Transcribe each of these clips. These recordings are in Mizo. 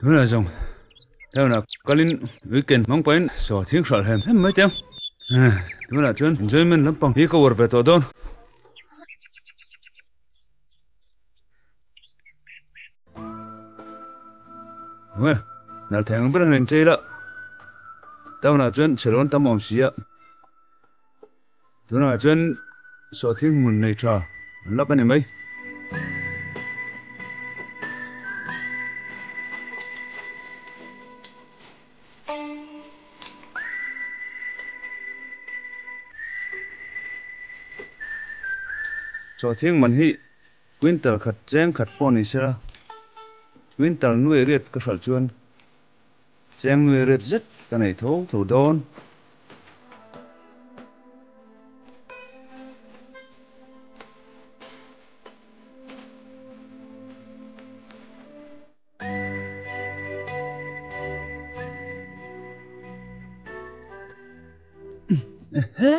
Tunah zawng town-ah kalin weekend hmang pahin saw thing hralh hem hem mai teh ang. Tunah chuan enjoyment lampang hi ka uar ve tawh dawn. Nge, nal thei ang ber han inchei la. Town-ah chuan chhelawn tam awm si a. Tunah chuan sawhthing hmun nei tha an lak a ni mai. Sawhthing man hi quintal khat cheng khat pawh ni sela, quintal nuai riat ka hralh chuan cheng nuai riat zet ka nei tho tho dawn. Ehe!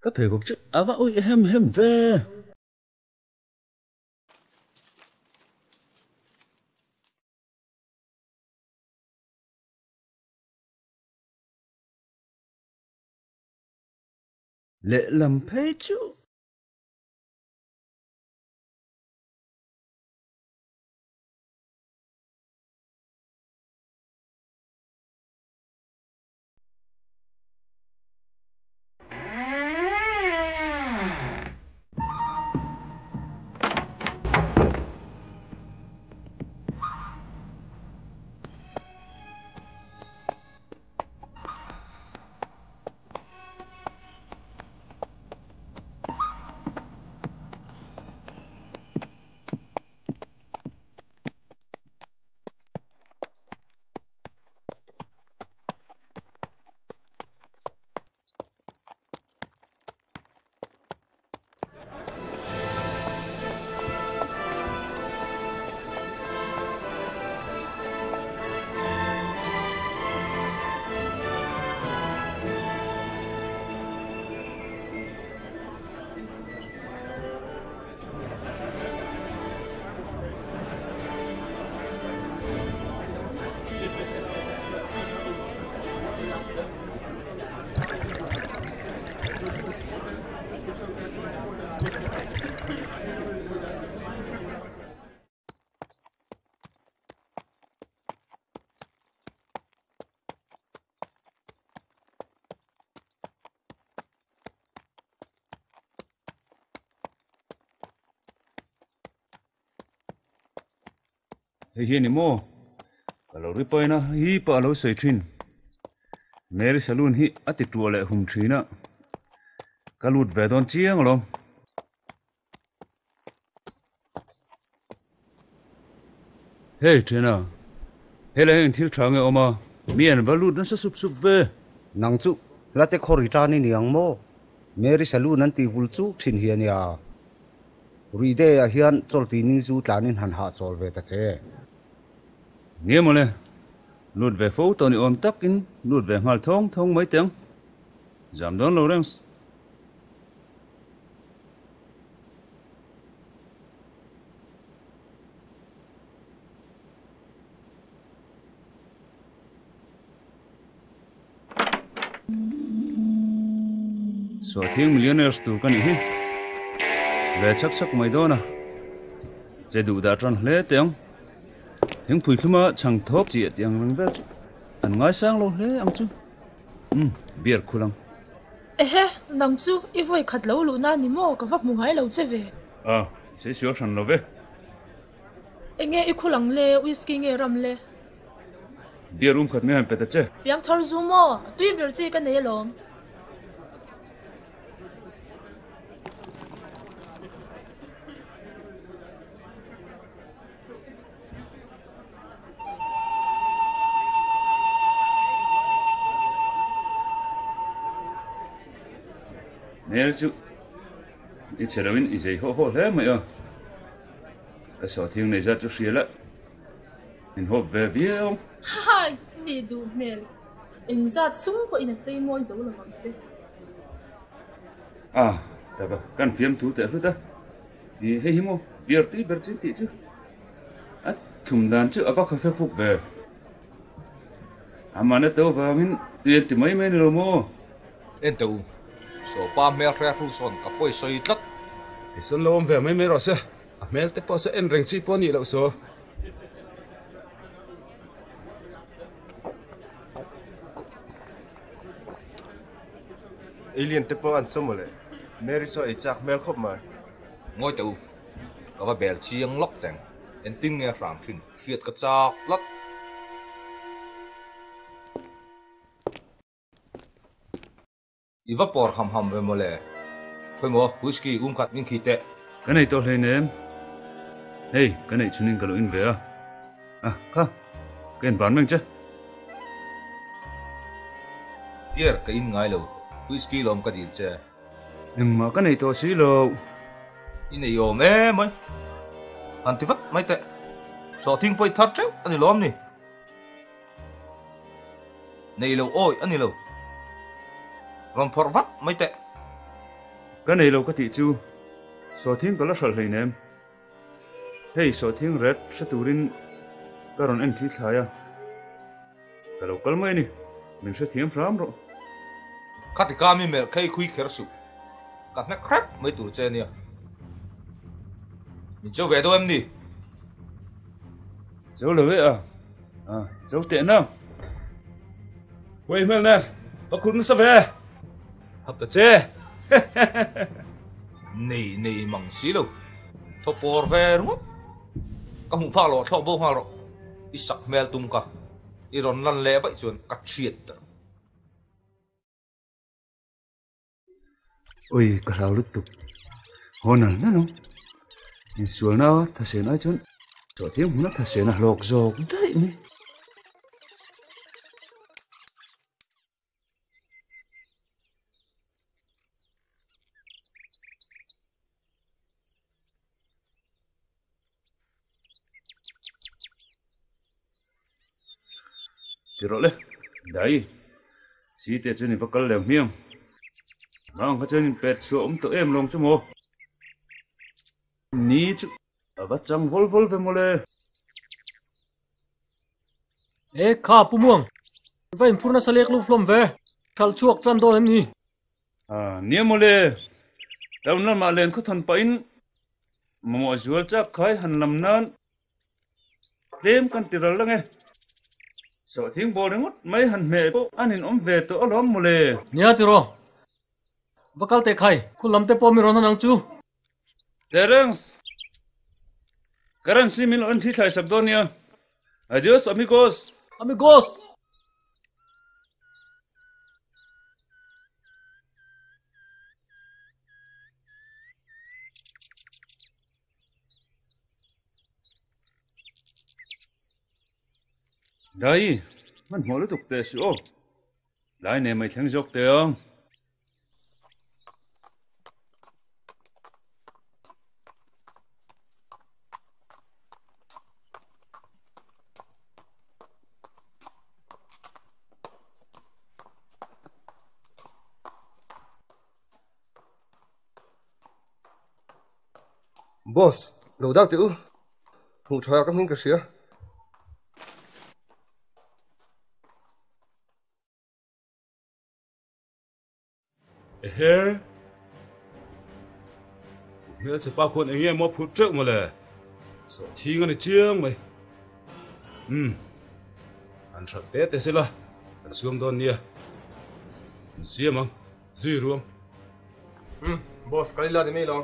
Ka pheikhawk chu a va uih hem hem ve. Lehlam phei chu. Hei hi a ni maw? Ka lo ri pain a, hi pah a lo sawi thin. Mary Saloon hi a ti tuah leh hum thin a, ka lut ve dawn chiang alawm. Hey Ṭhiana, helai hian thil ṭha nge awm a? Mi an va lut nasa sup sup ve. Nang chu la te khaw ri tan i ni ang maw? Mary Saloon an tih vul chuk thin hi a nia. Ruide ah hian chawlti ning chu tlanin han hahchawl ve ta che. Nia mawle, lut ve fo tawh ni awm takin lut ve nghal thawng thawng mai teh ang. Zam dawn lo reng. Sawhthing millionaires tur ka nih hi. Ve chak chak mai dawn a. Che duh dah tan hle teh ang. Thingpui thluma chhang thawk chiah tih ang reng vel chu an ngaisang lo hle ang chu. Umm beer khul ang. Ehe, nang chu i vawi khat lo luhna ni maw ka va hmu ngai lo che ve. A, i sei sual hran lo ve. Enge i khul ang le, whisky nge ram le? Beer um khat mai han pe ta che. Piang thar zu maw? A tui ber chi ka nei alawm. Hmel chu i che loin i zei hawh hawh hle mai a, ka sawhthing nei zat chu hria la. In hawp ve viau. Hai, nih duh hmel. Engzat sum pawhin a chei mawi zo lo vang che. Ah, taka kan fiam thu teh hlut a. Ih, hei hi maw beer tui ber chin tih chu. A Thum dan chu a va khaw fek fuk ve. Amah na to vangin tui an ti mai mai ni lo maw? En teh u, Sawpa hmel hre hru sawn ka pawi sawi tlat. I sawn lo awm ve mai mai rawh se, a hmel te pawh saw en reng chi pawh a nih loh saw. Alien te pawh an saw mawle. Mary saw ei chak hmel khawp mai. Ngawi teh u, ka va bel chiang lawk teng. Engtin nge hram thin hriat ka chak tlat. I va pawr ham ham ve mawle. Khawimaw whisky um khat min khi teh. Ka nei tawh hleinem. Hei, ka neih chhunin ka lo in ve a. A, kha, ka in van meng che. Beer ka in ngai lo, whisky lawm ka dil che. Engmah ka nei tawh si lo. I nei awm em mai. Han ti vat mai teh. Sawhthing pawh i thar teuh a ni lawm ni. Nei lo awi a ni lo. Rawn phawrh vat mai teh. Ka nei lo ka tih chu sawhthing ka la hralh hleinem. Hei sawhthing ret hre turin ka rawn en thli thlai a. Ka lo kal mai a ni, min hrethiam hram rawh. Khati ka mi melh khei khui kher suh. Ka hnek hrep mai tur che nia. Min cho ve dawn em ni? Cho lo e a, a cho teh na. Huai hmel nen, ka khur nasa ve. Hap ta che. Nei nei mang si lo. Thaw pawr ve ringawt. Ka hmuh phak loh thlawh bo nghal rawh. I sak hmel tum ka. I rawn lan leh vaih chuan ka thiat ta. Ui ka hlau lutuk. Haw nal nal ang. Insualna thasen ai chuan chawhthiang hmuna thasena hlawk zawk daih mai. Ti rawh le, dai si te chuan i va kal leh ang hmiang. Hmang kha chuan inpet chhuah awm tawh em lawng chu maw? Ni chu a va chang vawl vawl ve mawle. E kha Pu Muang, i va inphur nasa lek lup hlawm ve, hralh chhuak tan dawn em ni? A nia mawle, town lamah len khawthawn pahin mamawh zual chak khai han lam nan tlem kan ti ral lang e. Sawhthing bawr ringawt mai han hmeh pawh an inawm ve tawh alawm mawle. Nia tiraw, va kal teh khai, khul lam te pawh mi rawn han ang chu. Terence, currency min lo en thli thlai sak dawn nia. Adios amigos. Amigos! Dai, hmanhmawh lutuk teh suh aw. Lai nen mai thleng zawk teh ang. Boss, lo dak teh u. Hmuh tha ka hming ka hria. Ehe! Hmelchhe pa khuan eng nge maw phut teuh mawle? Sawhthing a ni chiang mai. Umm, an hralh te te sela, kan suam dawn nia. An siam ang, zui ruang. Umm, boss kal ila ni mai lo.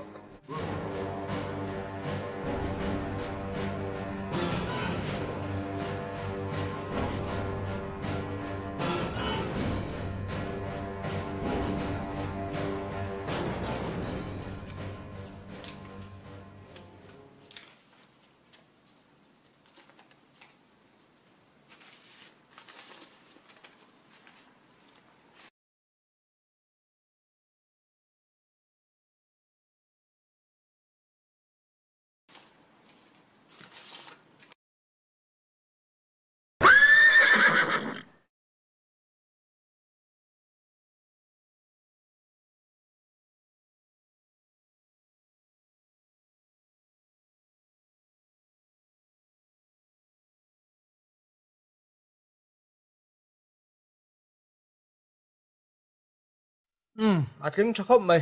Umm, a tling tha khawp mai.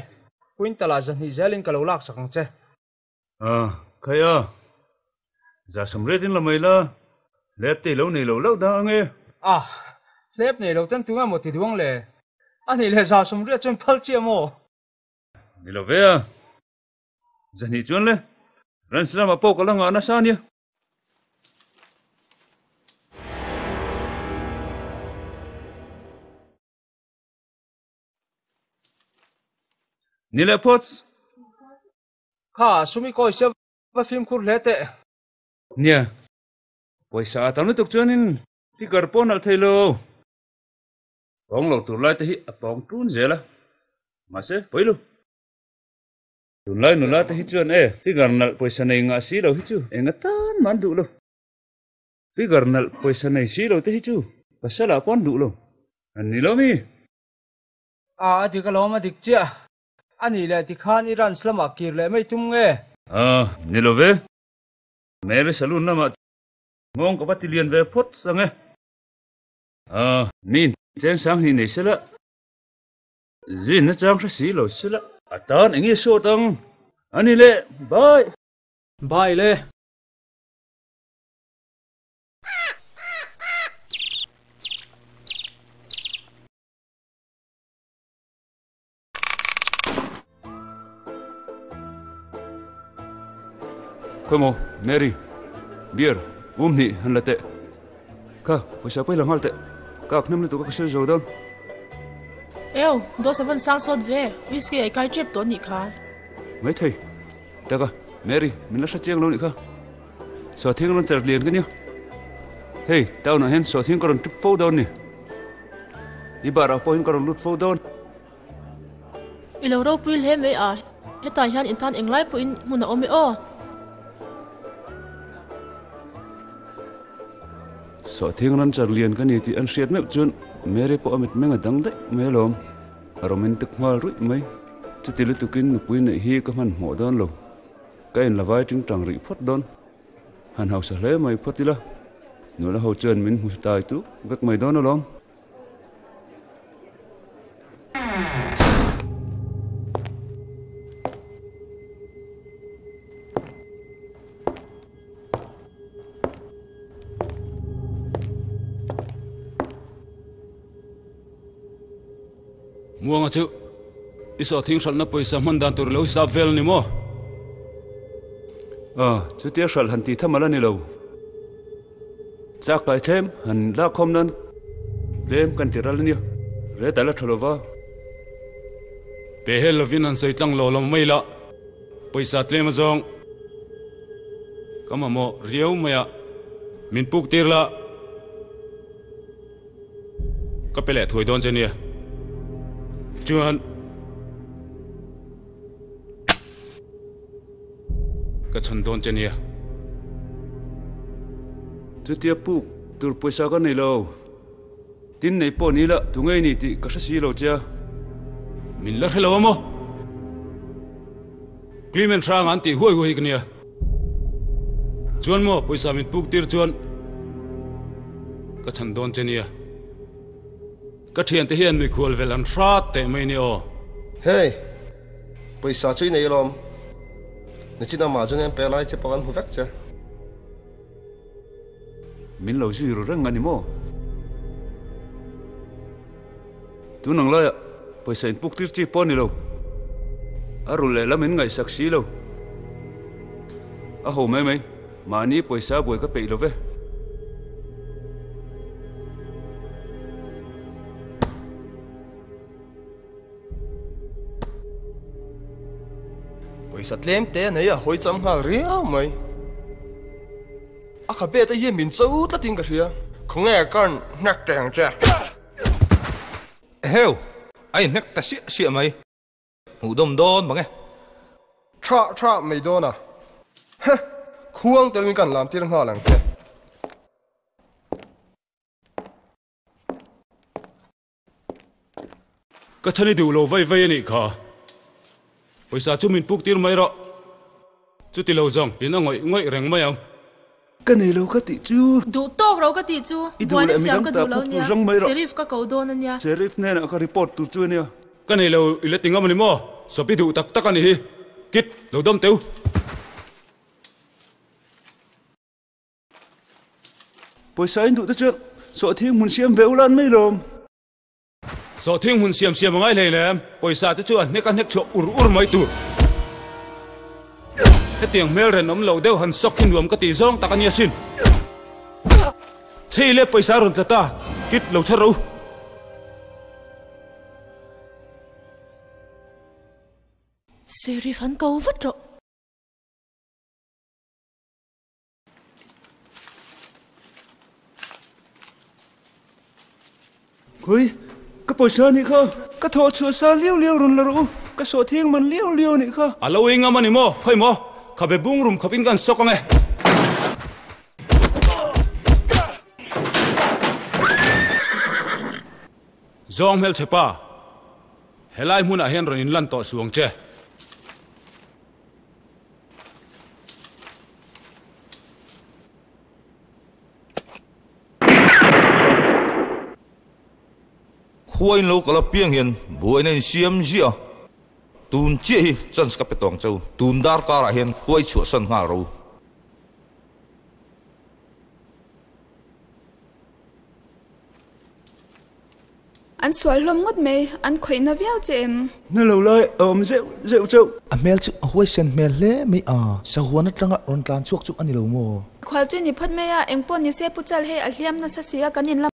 Quintal ah 200 zelin ka lo laksak ang che. A, khai a. 180 in la mai la, hlep te i lo nei lo loh dah ang e. A, hlep nei lo ten tunge maw ti duang le? A nih leh 180 chuan phal chiah maw? Ni lo ve a. 200 chuan le, Ranch lamah pawh ka la ngah nasa ania. Ni leh phawts. Kha, sumi kawi sia va fimkhur hle teh. Nia, pawisa a tam lutuk chuanin figure pawh nalh thei lo. Pawng lo tur lai te hi a pawng tun zel a, mahse pawi lo. Tunlai nula te hi chuan e, figure nalh pawisa nei ngah si lo hi chu eng atan mah an duh lo. Figure nalh pawisa nei si lo te hi chu pasal ah pawh an duh lo. An ni lo mi? A, a dik alawm a dik chiah. A nih leh tikhan i ranch lamah kir leh mai tum nge? A, ni lo ve. Mary saloon lamah nghawng ka va ti lian ve phawt ang e. A, mi cheng sang hnih nei sela, zin nachang hre si lo sela. A tan eng nge sawt ang? A ni le, bye! Bye le. Khawimaw, Mary, beer um hnih han la teh. Kha, pawisa pawh i la nghal teh. Ka ak hnem lutuk a ka sawi zo dawn. Eo, dawh savan sang sawt ve, whisky a i kai tep tawh anih kha. Maithei, taka, Mary, min la hre chiang lo nih kha. Sawhthing rawn char lian ka nia. Hei, town ah hian sawhthing ka rawn tip fo dawn ni. I bar ah pawh hian ka rawn lut fo dawn. I lo ropui hle mai a, hetah hian in tan englai pawhin hmun a awm e aw. Sawhthing rawn char lian ka ni tih an hriat meuh chuan Mary pawh a mitmeng a dang daih mai alawm. A romantic nghal ruih mai. Chuti lutukin nupui neih hi ka hmanhmawh dawn lo. Ka in la vai ting tang rih phawt dawn. Han hausa hle mai phawt ila, nula ho chuan min hmu tai tuk vek mai dawn alawm. Muanga chu i sawhthing hralhna pawisa hman dan tur lo hisap vel a ni maw? Aw, chutia hralh han tih tham ala ni lo. Chak kai tlem han lakkhawm nan tlem kan ti ral a nia, ret ala tha lova. Pe hel lovin han sawi tlang lo lo mai la, pawisa tlem azawng ka mamawh riau mai a, min puk tir la. Ka pe leh thuai dawn che nia. Chuan ka chhan dawn che nia. Chutia puk tur pawisa ka nei lo. Tin nei pawh ni la tu ngei ni tih ka hre si lo che a. Min la hre lo a maw? Clement hrang an tih huai huai hi ka nia. Chuan maw pawisa min puk tir chuan ka chhan dawn che nia. Ka thiante hian mikhual vel an hrat teh mai nia aw. Hey! Pawisa chu i nei alawm. Nichin amah chu nen pe lai che pawh kan hmu vek che. Min lo zui ru reng a ni maw? Tun ang laiah pawisa inpuk tir chi pawh a ni lo. A rulh leh lam in ngaihsak si lo. A ho mai mai, mahni pawisa buai ka peih lo ve. Pawisa tlem te a nei a, hawi cham nghal riau mai. A khabe te hian min cho tlatin ka hria. Khawnge ka hnek teng che. Eheu! A inhnek ta siah siah mai. Hmuh dawm dawn mang e. Tha tha mai dawn a. Heh! Khuang telin kan lam tir nghal ang che. Ka chhan i duh lo vai vai a nih kha. Pawisa chu min puk tir mai rawh. Chuti lo zawng in a ngawih ngawih reng mai ang. Ka nei lo ka tih chu. Duh tawk ro ka tih chu. I duh Buaina leh siam midang ka ta duh lo puk tur nia. zawng mai rawh. Sheriff ka ko dawn a nia. Sheriff hnenah ka report tur chu a nia. Ka nei lo i la ti ngam a ni maw? Sawp i duh tak tak a nih hi. Kit, lo dawm teu. Pawisa in duh te chuan sawhthing hmun siam ve ula an mai lawm. Sawhthing hmun siam siam a ngai hlei lem, pawisa te chu a hnek a hnek chhuah ur ur mai tur. Hetiang hmel renawm lo deuh han sawk hi nuam ka tih zawng tak a nia sin. Chhei le pawisa a rawn tla ta, kit lo chhar ro. Sheriff an ko vat rawh. Khawi, ka pawisa anih kha, ka thawh chhuah sa liau liau rawn la rawh u, ka sawh thiang man liau liau anih kha. A lo ei ngam a ni maw? Khawi maw? Khabe bung rum khawpin kan sawk ang e. Zawng hmelchhe pa, helai hmunah hian rawn inlan tawh suh ang che. Khua in lo kal apiang hian buaina in siam ziah a, tun chiah hi chance ka pe tawng cheu, tun darkar ah hian khua i chhuahsan nghal ro. An sual hlawm ngawt mai, an khawih na viau che em? Na lo lai a awm zeuh zeuh chauh. A hmel chu a huaisen hmel hle mai a, sahuan atanga rawn tlan chhuak chu a ni lo maw? Khual chu ni phawt mai a, engpawh ni se Pu Chal hei a hliam nasa si a, kan in lam.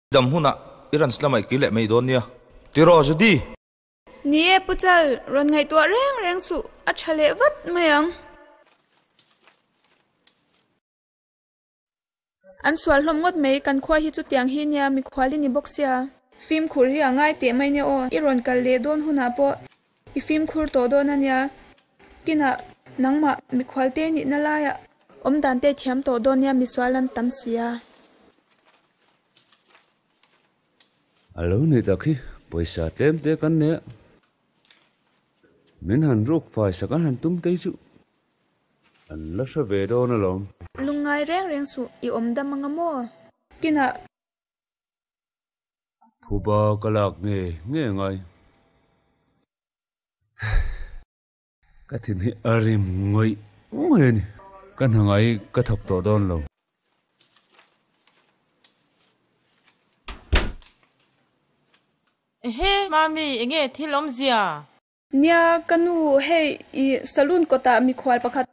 Dam hunah i rawn slamai kir leh mai dawn nia. Tiraw Judy? Ni e Pu Chal, rawn ngaihtuah reng reng suh, a tha leh vat mai ang. An sual hlawm ngawt mai, kan khua hi chutiang hi nia mikhual i ni bawk sia. Fimkhur hi a ngai teh mai nia aw, i rawn kal leh dawn hunah pawh i fimkhur tawh dawn a nia. Kinah nangmah mikhual te nihna laiah awmdan te thiam tawh dawn nia misual an tam sia. A lo ni tak hi pawisa tlem te kan nei a, min han ruk fai sak an han tum tei chu. An la hre ve dawn alawm. Lungngai reng reng suh, i awm dam anga maw? Kinah. Phuba ka lak nge nge ngai. Ka thin hi a rim ngawih ngawih a ni. Ka hna ngai ka thawk tawh dawn lo. Ehe, Mami, enge thil awmzia? Nia, ka nu, hei i saloon kawtah mikhual pakhat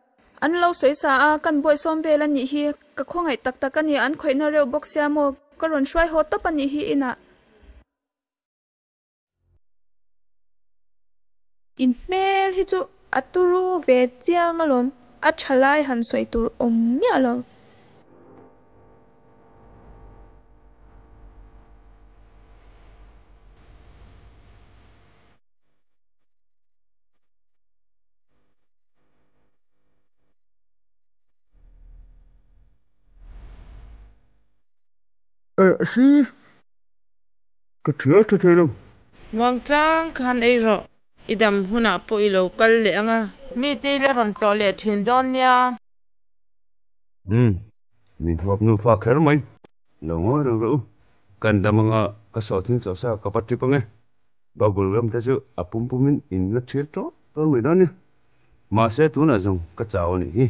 an lo sawi sa a, kan bawihsawm vel a nih hi, ka khawngaih tak tak a ni, an khawihna reuh bawk sia maw, ka rawn hruai haw tawp a nih hi inah. I hmel hi chu a turu ve chiang alawm, a tha lai han sawi tur awm miah lo. Eh si, ka thial tha thei lo. Muangchang khan ei rawh, i dam hunah pawh i lo kal leh ang a. Mite i la rawn tlawh leh thin dawn nia. Umm, min huap nufa kher mai. Lo ngawi reng rawh u, kan dam anga ka sawhthing chawhsa ka va trip ang e. Bubble gum te chu a pum pumin in la thlir tawh tawh mai dawn a ni. Mahse tunah zawng ka chau a nih hi.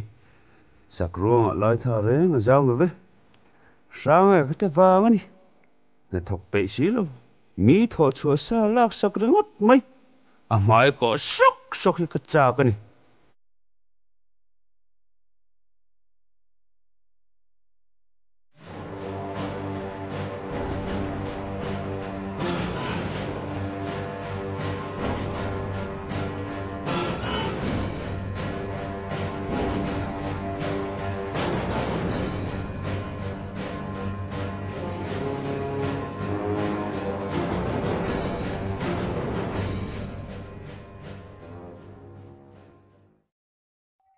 Sak ruangah lai tha reng a zau lo ve. Hrang e ka ti vang a ni. Hnathawk peih si lo. Mi thawh chhuah sa lak sak ringawt mai. A hmai kawh sawk sawk hi ka chak a ni.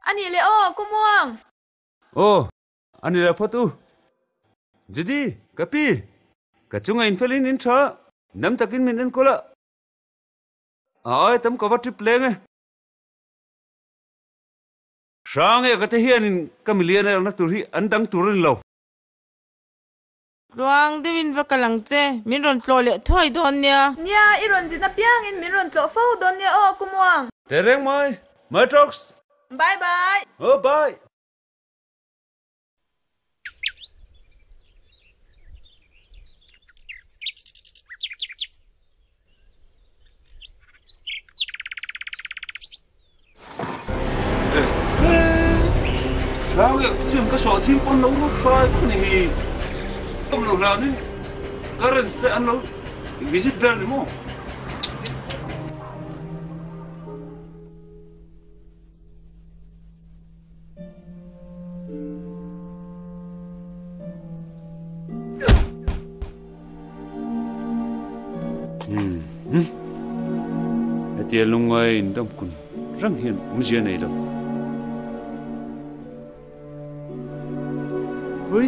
A nih leh aw, Ku Muang! Aw, a ni leh phawt u. Judy, ka pi, ka chunga infelin in tha, dam takin min enkawl a. A ai tam ka va trip leng e. Hrang e ka te hianin ka milian erna tur hi an dang tur a ni lo. Tluang deuhin va kal ang che, min rawn tlawh leh thuai dawn nia. Nia, i rawn zin apiangin min rawn tlawh fo dawn nia aw, Kumuang. Tehreng mai, Matrox. Bye bye. Aw bye. Ka sawhthing pawn lo rut fai vak a ni hi. Ka lo hlanin current te an lo visit vel ni maw? Hetia lungngai indam kun reng hian awmzia nei lo. Khawi,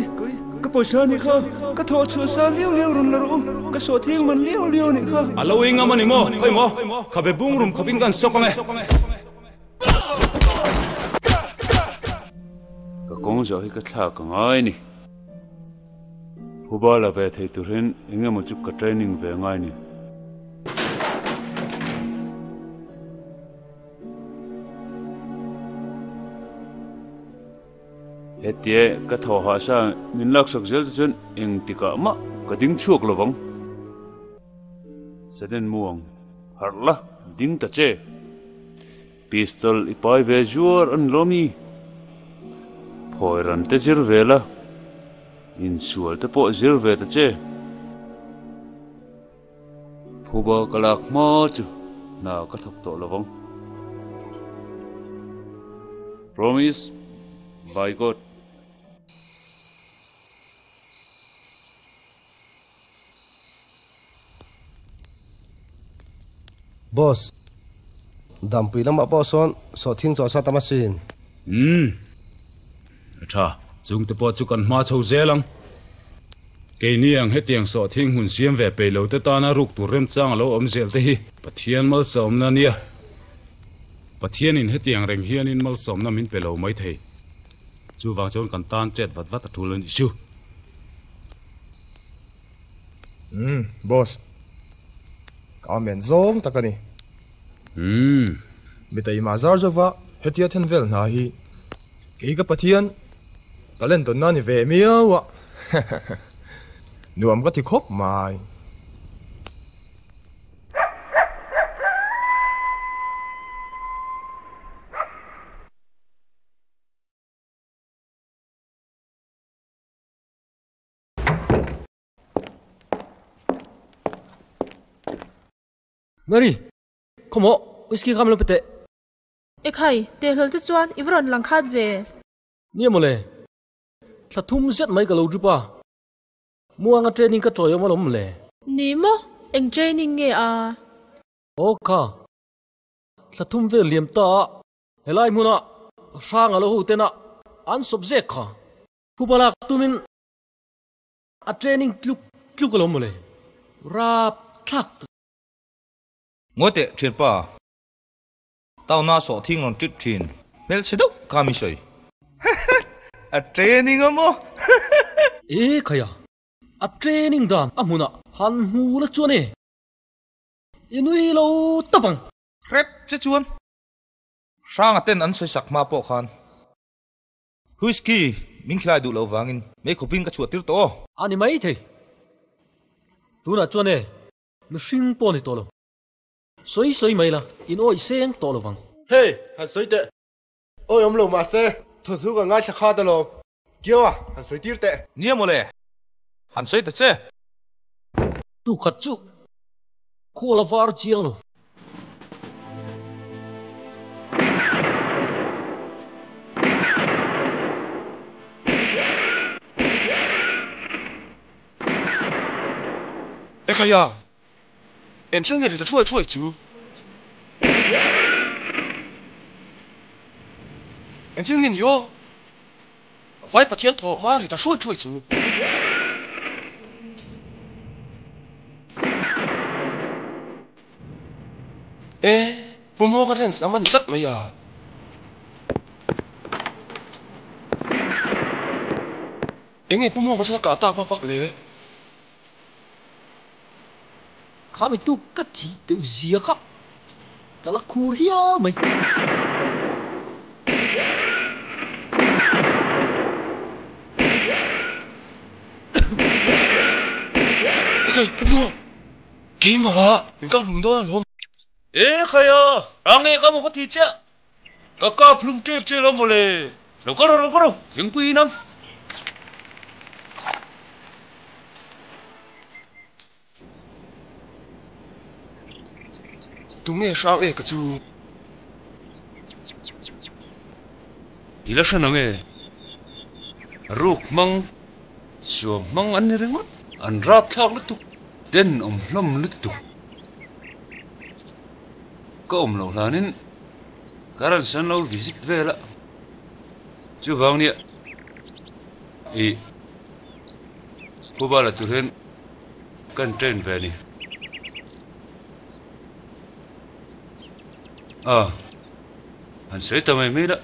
ka pawisa anih kha, ka thawh chhuah sa liau liau rawn la rawh u, ka sawh thiang man liau liau anih kha. A lo ingam a ni maw? Khawi maw? Khabe bungrum khawpin kan sawk ang e. Ka kawng zawh hi ka thlak a ngai a ni. Phuba la ve thei turin eng emaw chu ka training ve ngai a ni. Hetia ka thaw hahsa min laksak zel te chuan engtikah mah ka ding chhuak lo vang. Sudden muang harh la ding ta che. Pistol i pai ve zuar a ni lo mi? Phawi ran te zir ve la, insual te pawh zir ve ta che. Phuba ka lak hma chu hna ka thawk tawh lo vang. Promise by God. Boss, Dampui lamah pawh sawn sawhthing chaw sa tam asin. Umm, a tha, chungte pawh chu kan hma chho zel ang. Keini ang hetiang sawhthing hmun siam ve peih lo te tana ruk tur remchang a lo awm zel te hi Pathian malsawmna a nia. Pathianin hetiang reng hianin malsawmna min pe lo maithei. Chuvang chuan kan tan chet vat vat a tul a nih chu. Umm, boss. Ka amen zawng tak a ni. Umm. Mitaima zar zova hetia then vel hna hi kei ka Pathian talent tawnna a ni ve miau a. Nuam ka ti khawp mai. Mary, khawmaw whisky kha min lo pe teh. Ekhai, teh hlawl te chuan i va rawn lang khat ve. Nia mawle, thla thum zet mai ka lo drip a, muanga training ka chawi awm alawm le. Ni maw, eng training nge a? Aw kha, thla thum vel liam ta a, helai hmuna hrang a lo ho tena an sawp zek kha. Phuba lak tumin a training tluk tluk alawm mawle, rap thlak tak. Ngawi teh thianpa, town a sawhthing rawn trip thin, hmelchhe deuh kha mi sawi. A training a maw? E khaia, a training dan a hmunah han hmu la chuan e, i nui lo tawp ang. Hrep che chuan Hranga ten an sawi sak hma pawh khan Whisky min khilai duh lo vangin mei khawpin ka chhuah tir tawh aw. A ni mai thei. Tunah chuan e, mihring pawh ni tawh lo. Sawi sawi mai la, in awih seng tawh lovang. Hey, han sawi teh. Awi awm lo mahse, thawnthu ka ngaithla khat alawm. Kiaua, han sawi tir teh. Nia mawle, han sawi ta che. Tukhat chu khual a var chiang lo. Ekhaya, Eng thil nge ri ta thuai thuai chu? Eng thil nge ni aw? Vai Pathian thaw hma ri ta thuai thuai chu. E, Pu Muanga ranch lam a ni tlat mai a. Eng nge Pu Muanga chu a kah tak vak vak le? Kha mi tuk ka thih deuh zia kha ka la khur hial mai. Ekhai Pumua, keimah min kap hlum dawn alawm. Ekhai a, rang e ka maw ka ti chiah. Ka kap hlum tep che lo mawle. Lo kal rawh, lo kal rawh, thingpui in ang. Tunge hrang e ka chu? I la hran ang e. Ruk hmang, suam hmang an ni ringawt. An rapthlak lutuk, den awm hlawm lutuk. Ka awm loh hlanin ka rawn san lo visit vel a, chuvang nia i Phuba la tur hian kan train ve a ni. A, han sawi ta mai mai la,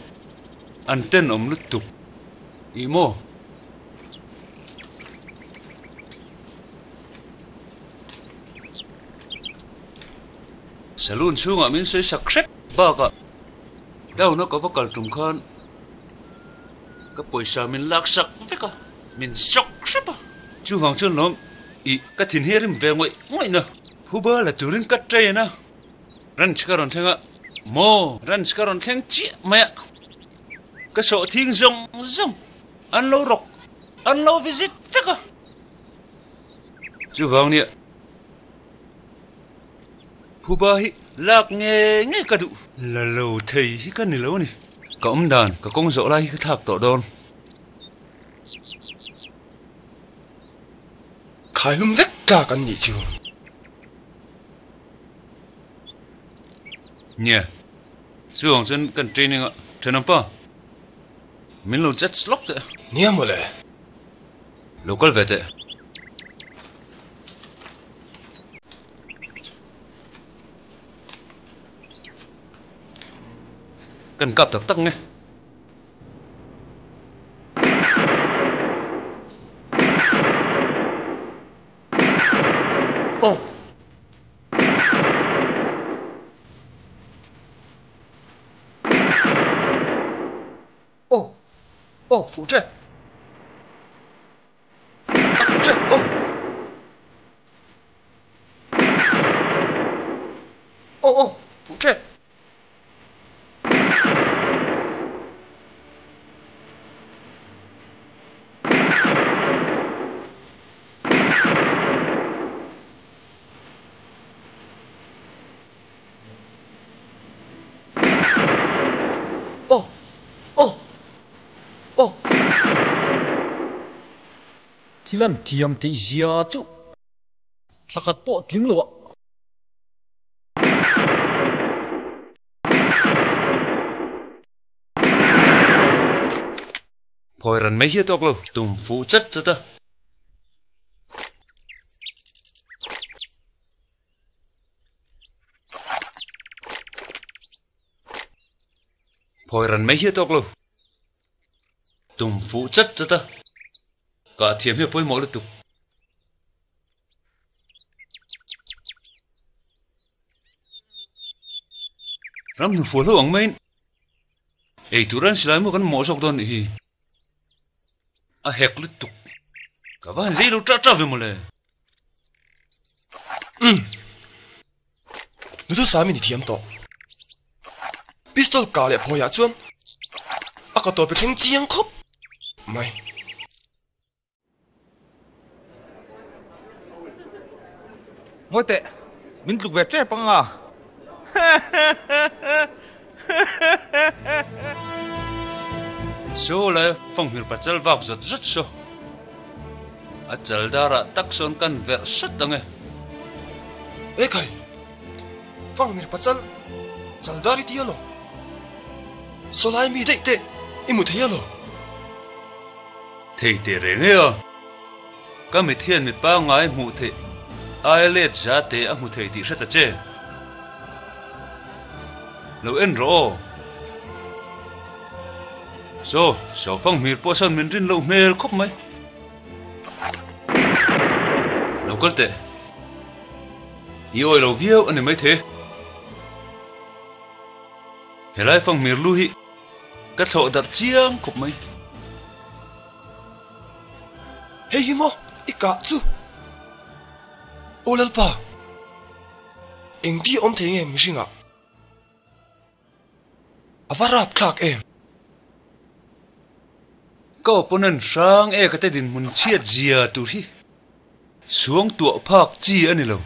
an tenawm lutuk ih maw? Saloon chhungah min sawi sak hrep bakah town a ka va kal tum khan ka pawisa min lak sak vek a, min zawk hrep a. Chuvang chuan lawm ih ka thin hi a rim ve ngawih ngawih na. Phuba la turin ka train a, ranch ka rawn thleng a, maw ranch ka rawn thleng chiah mai a, ka sawh thing zawng zawng an lo rawk an lo visit vek a. Chuvang nia. Phuba hi lak nge nge ka duh. La lo thei hi ka ni lo a ni. Ka awm dan, ka kawng zawh lai hi ka thlak tawh dawn. Khaihlum vek tlak an nih chu. Nia, chu ang chuan kan training a, thenawmpa, min lo chat lawk teh. Nia mawle. Lo kal ve teh. Kan kap tak tak nge. Oh. Oh. Oh, fuh che. A fuh che. Oh. Oh, oh, fuh che. Aw! Aw! Aw! Thil an thiam theih zia chu thla khat pawh tling lo ah. Phawi ran mai hi a tawk lo, tum fuh chat chat a. Phawi ran mai hi a tawk lo. Tum fuh chat chat a, kah thiam hi a pawimawh lutuk. Ram hnu fual ho ang maiin ei tur an silai maw kan mawh zawk dawn nih hi. A hek lutuk. Ka va han zei lo ṭah ṭah ve mawle. Umm. Duhthusam in i thiam tawh. Pistol kah leh phawiah chuan a ka tawp i thleng chiang khawp mai. Ngawi teh, min tluk ve tep ang a. Saw lai fanghmir pachal vak zawt zawt saw. A chal darah tak sawn kan verh sawt ang e. Ekhai, fanghmir pachal chal dar i ti alaw? Saw lai mi daih teh i hmu thei alaw? Thei teh reng e a, ka mithian mi pangngai hmuh theih aia let za te a hmu thei tih hre ta che. Lo en rawh aw. Saw, saw fang hmir pawh sawn min rin loh hmel khawp mai. Lo kal teh. I awi lo viau a ni maithei. Helai fang hmir lu hi Ka thlawh darh chiang khawp mai. Hei hi maw i kah chu? Aw Lalpa, engti awm thei nge mihringah? A va rap thlak em? Ka opponent hrang e ka te dinhmun chhiat zia tur hi suang tuah phak chi a ni lo.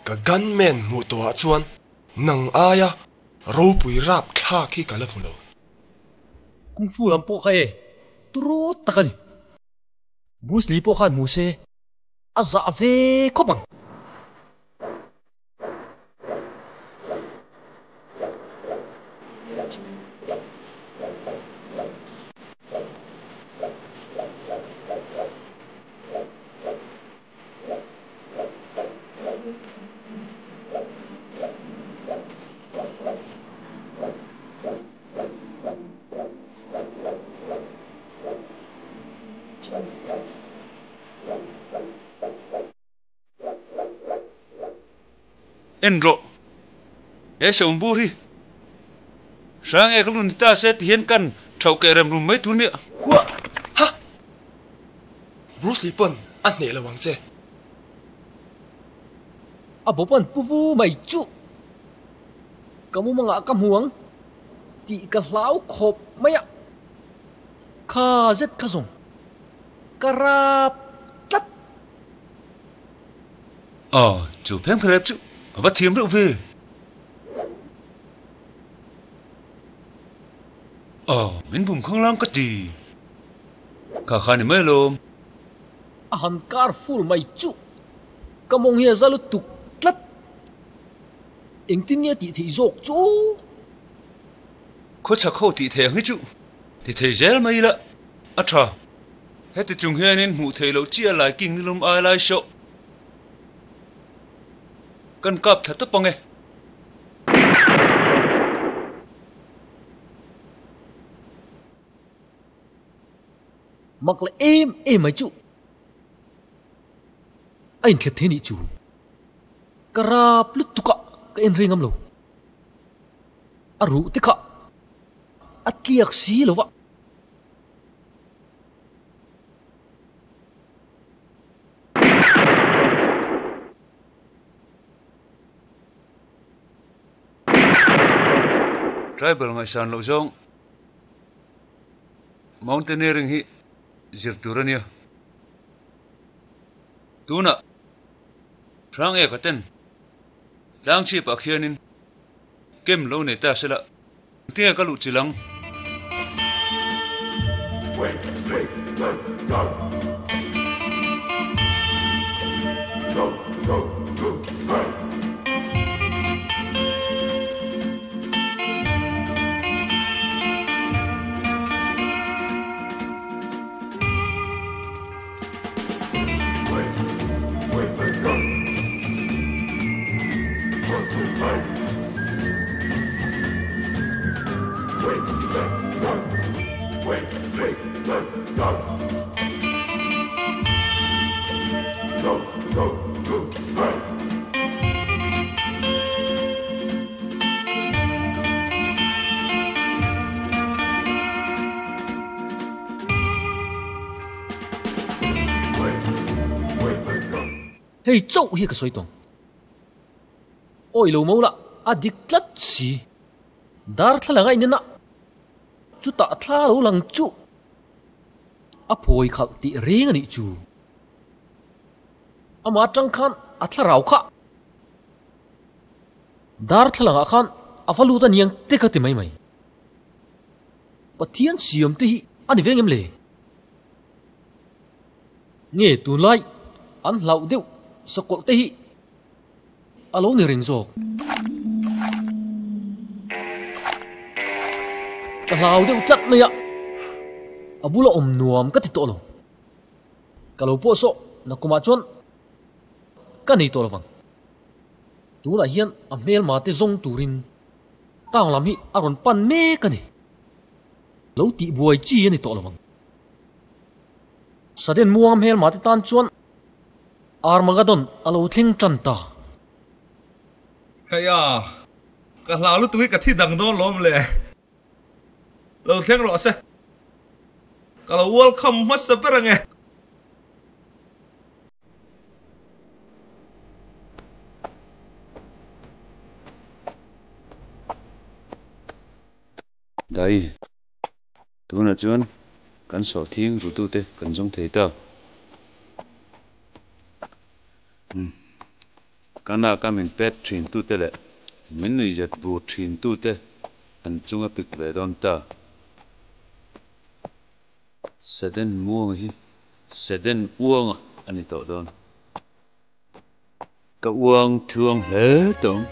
Ka gunman hmuh tawhah chuan nang aia Ropui rap thlak hi ka la hmu lo. Kung Fu lam pawh kha e turu tak a ni. Bruce Lee pawh khan hmu se a zah ve khawp ang. En rawh, he sawm bur hi hrang ek lu ni ta se ti hian kan thauh keh rem rum mai tur nia. Huah! Ha! Bruce Lee pawn a hneh lo ang che. A bawp an pu vu mai chu ka mumangah ka hmu ang tih ka hlau khawp mai a, kha zet kha zawng ka rap tlat. Aw, chu pheng pherep chu a va thiam reuh ve. Aw, min bum khanglang ka ti. Kha kha ni mai alawm. A han kar full mai chu ka mawng hi a za lutuk tlat. Engtin nge tih theih zawk chu? Khawchhak ho tih theih ang hi chu ti thei zel mai ila a tha. Heti chung hianin hmuh theih loh chiah lai king nilum ai lai hrawh. Kan kap thla tawp ang e. Mak leh em em mai chu a inthlep thei nih chu. Ka rap lutuk a, ka en reng ngam lo. A ruh te kha a tliak si lo va. Tribal ngaihsan loh zawng Mountaineering hi zir tur a nia. Tunah Hrang eka ten tlang chhip ah khianin kem lo nei ta sela engtinge ka luh chilh ang? Hei chauh hi ka sawi tawng. Awi lo mo la, a dik tlat si. Darthlalang a inena chutah thla lo lang chu a phawi khalh tih reng a nih chu. Amah atang khan a thlarau kha darthlalangah khan a va lut a niang te ka ti mai mai. Pathian siam te hi a ni veng em le? Nge tunlai an hlauh deuh sakawlh te hi a lo ni reng zawk. Ka hlau deuh tlat mai a, a bula awm nuam ka ti tawh lo. Ka lo pawh sawh nakumah chuan ka nei tawh lovang. Tunah hian a hmelma te zawng turin town lam hi a rawn pan mek a ni. Lo tihbuai chi a ni tawh lovang. Sudden muanga hmelma te tan chuan Armageddon a lo thleng tan ta. Khaia, ka hlau lutuk hi ka thi dang dawn lawm le. Lo thleng rawh se. Ka lo welcome hmasa ber ange. Dai, tunah chuan kan sawhthing rutute kan zawng thei ta. Ka naka min pet thin tute leh min nuihzat bur thin tute an chunga pik ve dawn ta. Seden Muanga hi Seden Uanga a ni tawh dawn. Ka uang thuang hle tawng.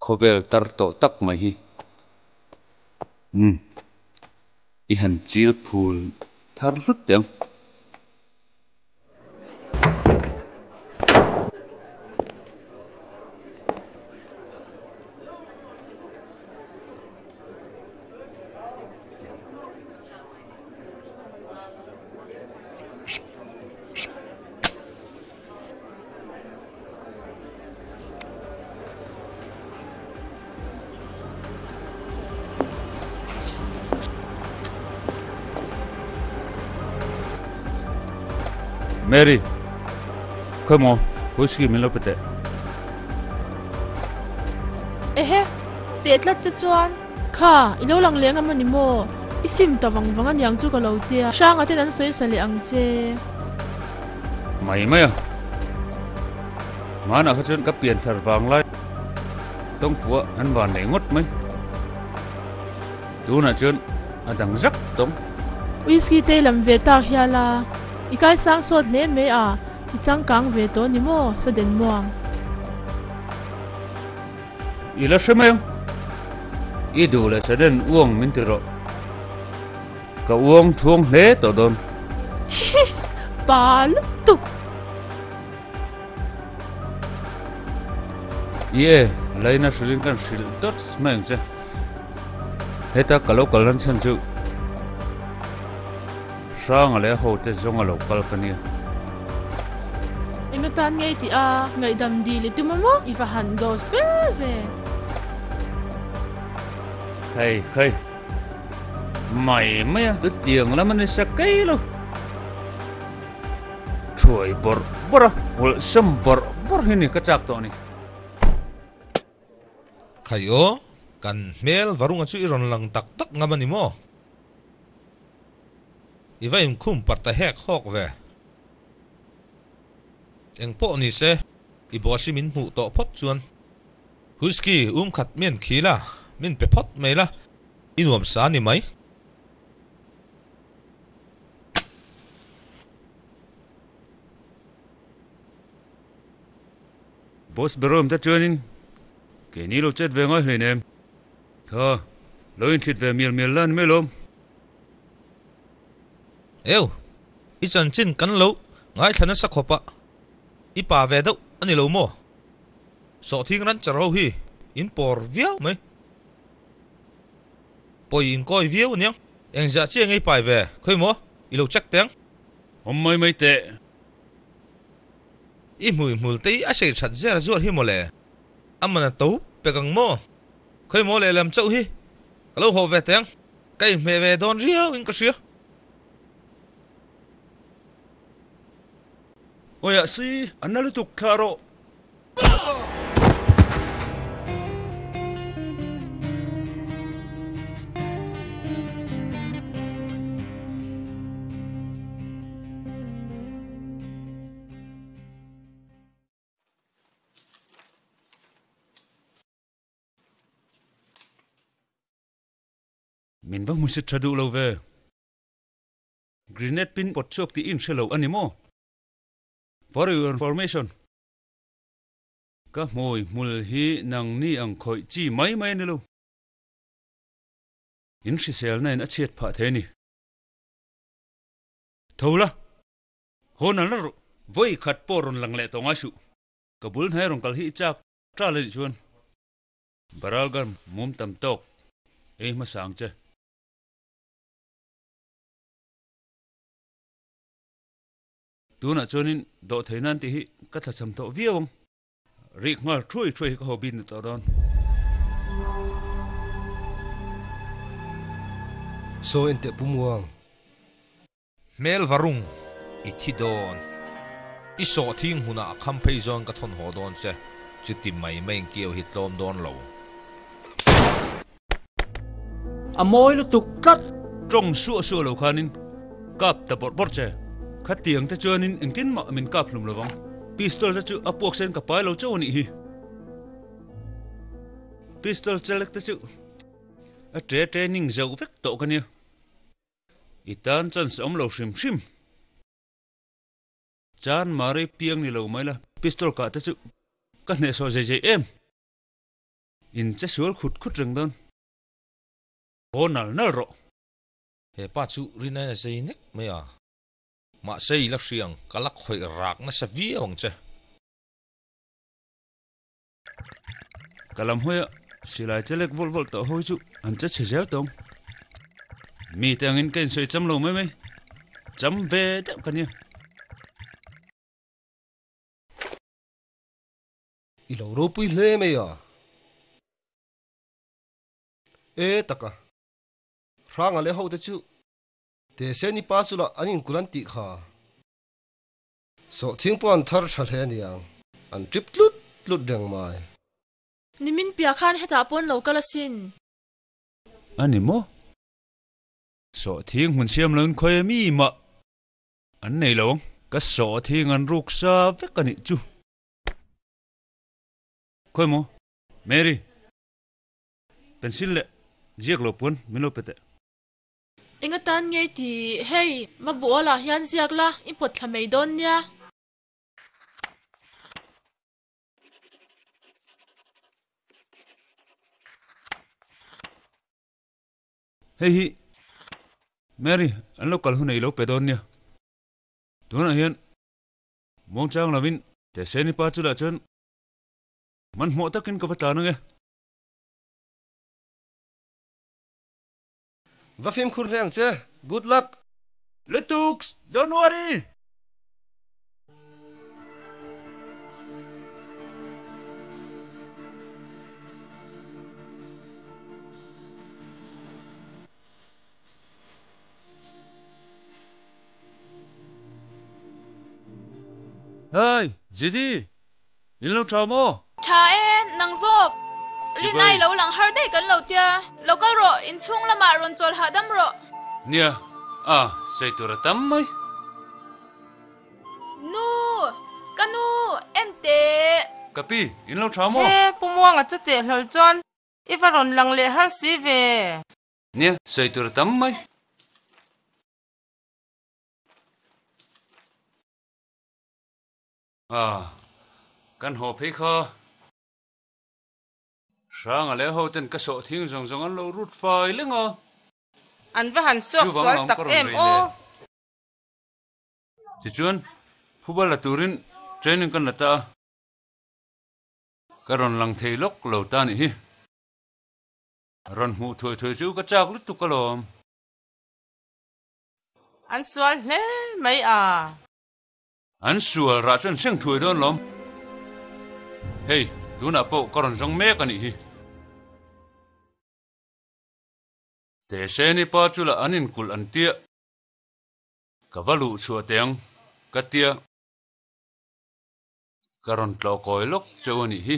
Khawvel tar tawh tak mai hi. Umm. I han chil phul thar hlut teh ang. Mary, khawi maw whisky min lo pe teh. Ehe, teh tlat che chuan. Kha, i lo lang leng a maw ni maw? I sim ta vang vang aniang chu ka lo tia. Hranga ten an sawi sa leh ang che. Mai mai a. Hmanah kha chuan ka pian thar vang lai tawngpua an van leh ngawt mai. Tunah chuan a dang zak tawng. Whisky te lam ve tak hial a, i kai sang sawt hle mai a, i changkang ve tawh ni maw Saden Muang. I la hre mai ang. I duh leh Saden uang min ti rawh. Ka uang thuang hle tawh dawn. Hihi! Pa lutuk! I e, Laina hrilhin kan hrilh dawt mai ang che. Heta ka lo kal nan chhan chu Hranga leh a hote zawnga lo kal ka nia. Eng atan ngei tih a ngaihdam dil i tum a maw? I va han dose ber ve. Khei khei. Mai mai a, chutiang lam a ni sa kei lo. Thuai bawrh bawrh a, awlsam bawrh bawrh hi ni ka chak tawh a ni. Khai aw, kan hmel varunga chu i rawn lang tak tak ngam a ni maw? I va inkhum parh ta hek hawk ve. Eng pawh ni se, i boss hi min hmuh tawh phawt chuan Whisky um khat min khil a, min pe phawt mai la, i nuam sa ni mai. Boss Berom te chuanin keini lo chet ve ngai hlein em? Tha, lo inthlit ve mial mial la ni mai lawm. Eu, i chanchin kan lo ngaithla nasa khawp a, i pa ve deuh a ni lo maw? Sawhthing ran char ho hi in pawr viau mai. Pawi in kawi viau aniang. Engziah chiah ngei pai ve, khawi maw? I lo check teng. Awm mai mai teh. I hmui hmul te hi a sei that zer zuar hi mawle. A man a to pek ang maw? Khawi maw lehlam chauh hi ka lo haw ve teng. Ka inhmeh ve dawn riau in ka hria. Awiah si, a na lutuk thlah rawh. Min va hmusit tha duh lo ve. Grenade pin pawt chhuak tih in hre lo a ni maw? For your information, ka hmui hmul hi nangni ang khawih chi mai mai a ni lo. In hriselna in a chhiat phah thei a ni. Tho la, haw nal nal rawh. Vawi khat pawh rawn lang leh tawh ngai suh. Ka bul hnai rawn kal hi i chak ṭal a nih chuan. Baralgarm mum tam tawk ei hmasa ang che. Tunah chuanin dawh thei nan tih hi ka thlachham tawh viau ang. Rik nghal thuai thuai hi ka haw bik ni tawh dawn. Saw en teh Pu Muang. Hmel varung i thi dawn. I sawhthing hmunah a kham phei zawn ka thawn haw dawn che. Chuti mai mai in kiau hi tlawm dawn lo. A mawi lutuk tlat. Tawng suah suah lo khanin kap ta bawrh bawrh che. Khatiang te chuanin engtin mah min kap hlum lovang. Pistol te chu a puak sen ka pai lo chauh a nih hi. Pistol chelek te chu a tre training zauh vek tawh ka nia. I tan chance a awm lo hrim hrim. Chan Mari piang ni lo mai la, pistol kah te chu ka hnehsawh zei zei em. In che sual khut khut reng dawn. Haw nal nal rawh. He pa chu rinai a zei nek mai a. Mahse i la hriang, ka la khawih rak nasa viau ang che. Ka lam hawi a, silai che lek vawlh vawlh tawh hawi chu an che chhe zel tawng. Mite angin ka insawi cham lo mai mai. Cham ve deuh ka nia. I lo ropui hle mai a. E taka, Hranga leh hote chu Teseni pa chula an inkul an tih kha. Sawhthing pawh an thar tha hle aniang, an trip tlut tlut reng mai. Nimin piah khan hetah pawn lo kal asin. A ni maw? Sawhthing hmun siam loin khawi mi mah an nei lo ang. Ka sawhthing an ruk sa vek a nih chu. Khawi maw? Mary, pencil leh ziak lo puan min lo pe teh. Eng atan ngei ti? Hei, Mabuala hian ziak la, i pawt thla mai dawn nia. Hei hi Mary, an lo kal hun ah i lo pe dawn nia. Tunah hian muangchang lovin Teseni pa chulah chuan Hmanhmawh takin ka va tlan ange. Va fimkhur hle ang che. Good luck! Lutuks! Don't worry! Hey! Judy! In lo tha maw? Tha e, nang zawk. Rinai lo lang har daih kan lo tia. Lo kal rawh, inchhung lamah rawn chawl hahdam rawh. Nia, a sawi tur a tam mai. Nu! Ka nu! En teh! Ka pi, in lo tha maw? He, Pu Muanga chu teh hlawl chuan i va rawn lang leh har si ve. Nia, sawi tur a tam mai. A, kan haw phei kha. Hranga leh ho ten ka sawh thing zawng zawng an lo rut fai leng a. An va han suak Chuvang sual lam tak ka rawn em vei aw. le. Tichuan, phubal la turin training kan la ta a. Ka rawn lang thei lawk lo ta nih hi. Rawn hmuh thuai thuai chu ka chak lutuk alawm. An sual hle mai a. An sual rah chuan seng thuai dawn lawm. Hei, tunah pawh ka rawn zawng mek a nih hi. Teseni pa chu lah an inkulh an tia. Ka va luh chhuah teh ang, ka tia. Ka rawn tlawh kawi lawk cheu a nih hi.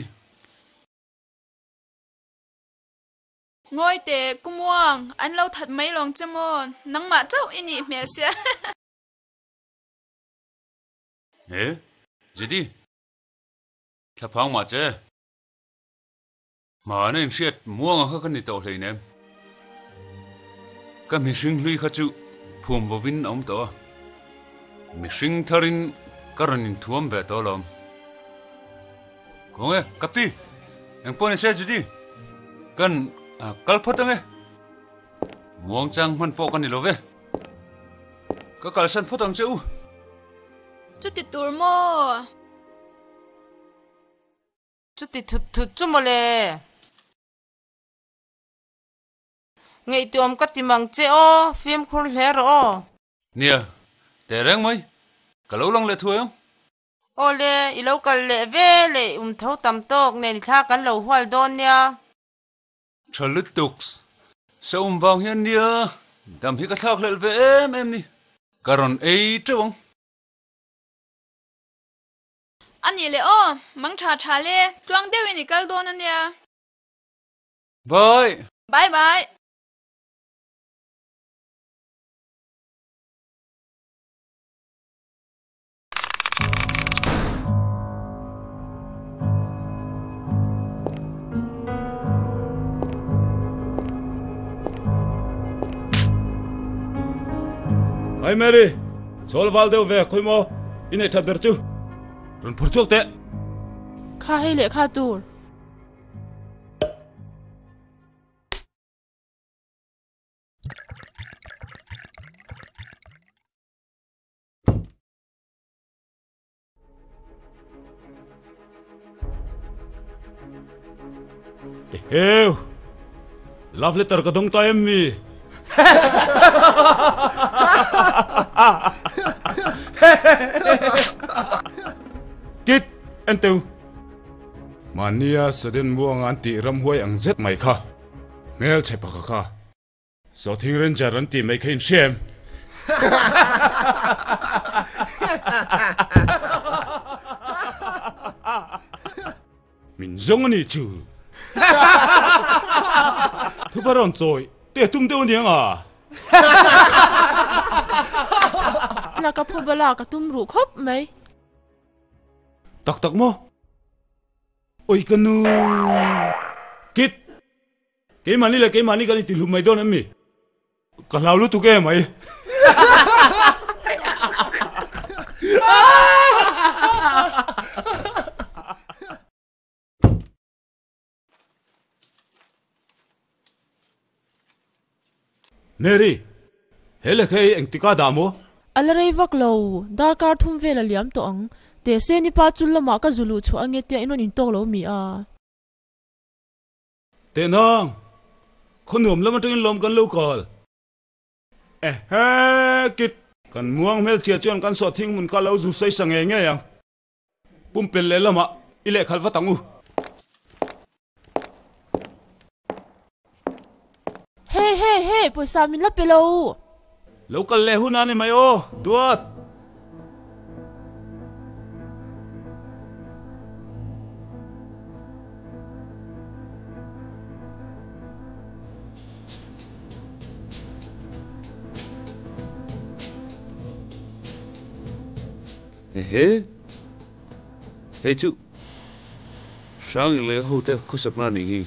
Ngawi teh, Kumuang, an lo that mai lawng che maw? Nangmah chauh i nih hmel sia. He, Judy, thlaphang mah che. Hmana inhriat muanga kha ka ni tawh hleinem. Ka mihring hlui kha chu phum vovin a awm tawh a, mihring tharin ka rawn inthuam ve tawh alawm. Khawnge, ka pi, engpawh ni se Judy, kan kal phawt ange. Muangchang hman pawh ka ni lo ve. Ka kalsan phawt ang che u. Chuti tur maw? Chuti thut thut chu mawle. Ngaihtuam ka ti mang che aw, fimkhur hle rawh aw. Nia, teh reng mai, ka lo lang leh thuai ang. Awle, i lo kal leh ve leh um tho tam tawk nen i thla kan lo hual dawn nia. Tha lutuk, sa um vang hian nia, dam hi ka thlak hlelh ve em em ni, ka rawn ei teuh ang. A nih leh aw, mang tha tha le, tluang deuhin i kal dawn a nia. Bye! Bye bye! Hi Mary, chawl val deuh ve khawi maw i neih that ber chu rawn phur chhuak teh. Kha hei leh kha tur. Eheu! Love letter ka dawng ta em mi? Kit, en teu. Mahnia Sudden muanga an tih ramhuai ang zet mai kha. Hmelchhe pakha kha. Sawthing Ranger an tih mai kha in hria em? Min zawng a nih chu. Thupa rawn chawi teh tum deuh a niang a. Laka phuba lak a tum ruh khawp mai. Tak tak maw? Oi ka nu. Kit! Keimahni leh keimahni kan intihlum mai dawn em mi? Ka hlau lutuk em mai. Mary, he lehkha hi engtikah dah maw? A la rei vak lo, darkar thum vel a liam tawh ang. Tehse ni pa chul lamah ka zu luh chhuah ange tia in rawn intawk lo mi a? Tehnang, khaw nuam lam atangin lawm kan lo kal. Ehe, kit. Kan muang hmelchhia chuan kan sawhthing hmun kha lo zu sawi sa ngei ngei ang. Pumpelh leh lamah i lehkhalh vat ang u. Hey, hey, hey, pawisa min la pe lo. Lo kal leh hun a ni mai aw, duat. Ehe, hei chu Hrang leh hote khawsakna a nih hi.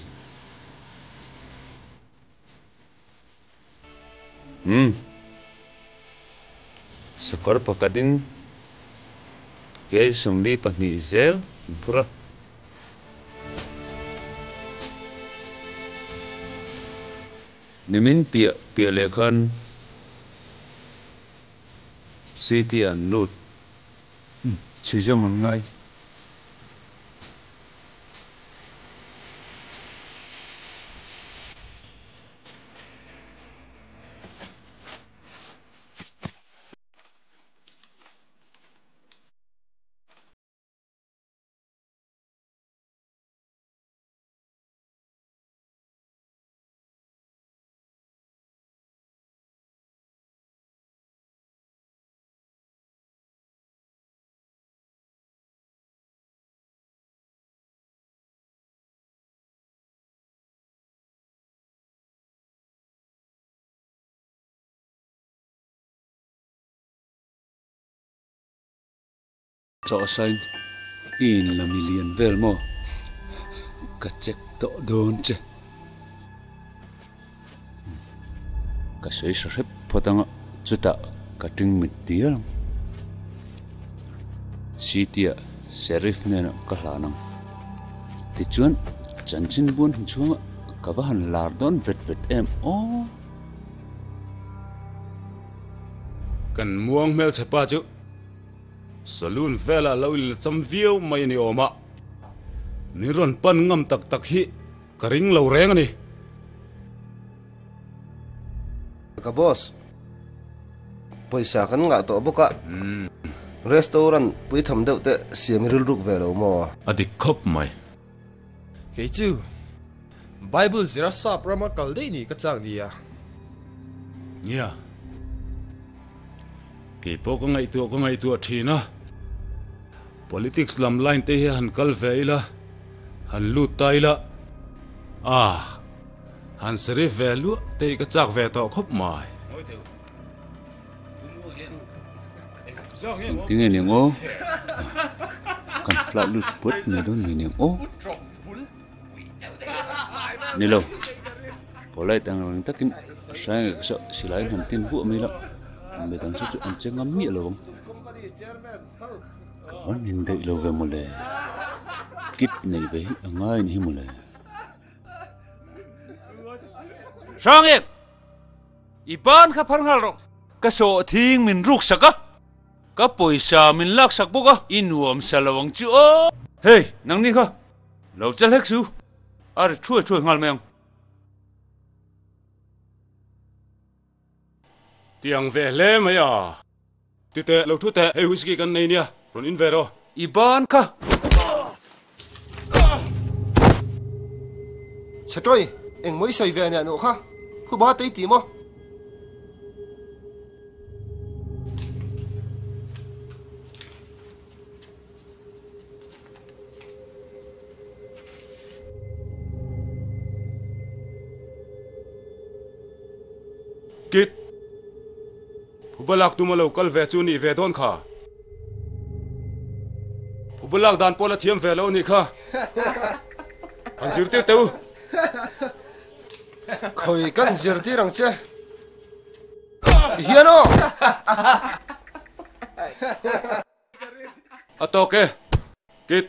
Umm. Sakawr pakhatin kei 42 zel an phur a. Nimin piah piah leh khan city ah an lut. Chhui zawng an ngai. Chawhsain i inla milian vel maw? Ka check tawh dawn che. Ka sawi hre hrep phawt ang a, chutah ka ṭing mit dial ang. City-ah Sheriff hnenah ka hlan ang. Tichuan, chanchin buan hun chhunga ka va han lar dawn vet vet em aw! Kan muang hmelchhe pa chu Saloon velah lo inla cham viau mai a ni awm a, min rawn pan ngam tak tak hi ka ring lo reng a ni. Ka boss, pawisa kan ngah tawh bawk a, restaurant puitham deuh te siam i rilruk ve lo maw? A dik khawp mai. Kei chu Bible zira sap rama kal daih nih ka chak nia. Nia. Kei pawh ka ngaihtuah ka ngaihtuah thin a. Politics lam line te hi han kal ve ila, han lut ta ila, ah, han serif ve luah te hi ka chak ve tawh khawp mai. Engtinge ni ang aw? Kan flight lut puat mai dawn ni ang aw? Ni lo, polite ang reng takin hraing ka saw silai in han tin vuah mai la, midang saw chu an che ngam miah lo ang. Ka van indaih lo ve mawle, kit neih ve hi a ngai a ni hi mawle. Hrang em! I ban kha phar nghal rawh. Ka sawhthing min ruk sak a, ka pawisa min lak sak bawk a, i nuam sa lo ang chu aw. Hey, nangni kha lo chal hlek su, a ri thuai thuai nghal mai ang. Tiang ve hle mai a. Ti teh, lo thu teh, hei whisky kan nei nia, rawn in ve rawh. I ban kha. Chhetawi, engmaw i sawi ve ania nuh kha, phuba te i ti maw? Kit, phuba lak tum a lo kal ve chu nih ve dawn kha. Phuba lak dan pawh la thiam ve lo nih kha. Han zirtir teh u. Khawi kan zirtir ang che. Ti hian aw! A tawk e, Kit.